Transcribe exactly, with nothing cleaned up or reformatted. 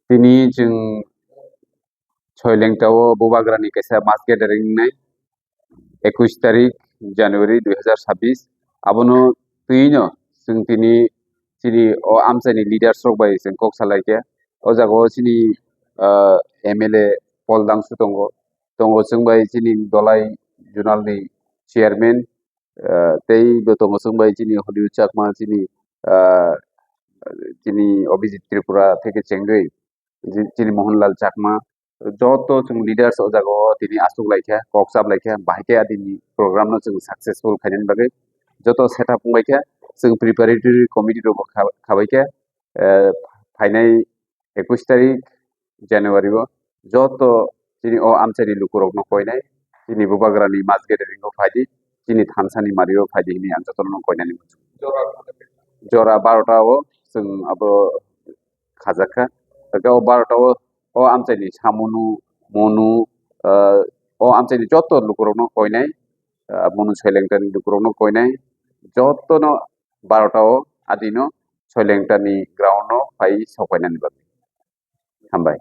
Tini chwng Soilengta o Bubagrani kaisa mass gathering wngnai, ekush tarik January dui hazar sabbish. Abono twino chwng tini chini o amchaini leaders rok bai chwng kok salaikha. O jaga o chini, ah, M L A Paul Dangsu tongo, tongo chwng bai chini Dolai Zonal ni chairman, ah, tei bo tongo chwng bai chini Hollywood Chakma, chini, ah, chini Abhijit Tripura theke chengwi, ji-, chini Mohanlal Chakma, joto chwng leaders o jaga o tini achuk laikha, kok chap laikha, bahai khe adini program no chwng successful khainani bagwi joto setup wng baikha, chwng preparatory committee rok bo kha-, khabaikha, eh, phainai ekush tarik January o joto chini o amchaini lukurokno koinai, chini Bubagrani mass gathering o phaidi, chini thansani mario phaidi hinwi ang jotono koinani muchungo. Jora barota o chwng abo khajakha. Hwnkhe o barota o, o amchaini samunu, munu, ah, o amchaini joto lukurokno koinai, ah, munu Soilengtani lukurokno koinai, jotono barota o adino Soilengtani ground o phai sokainani bagwi. Hambai.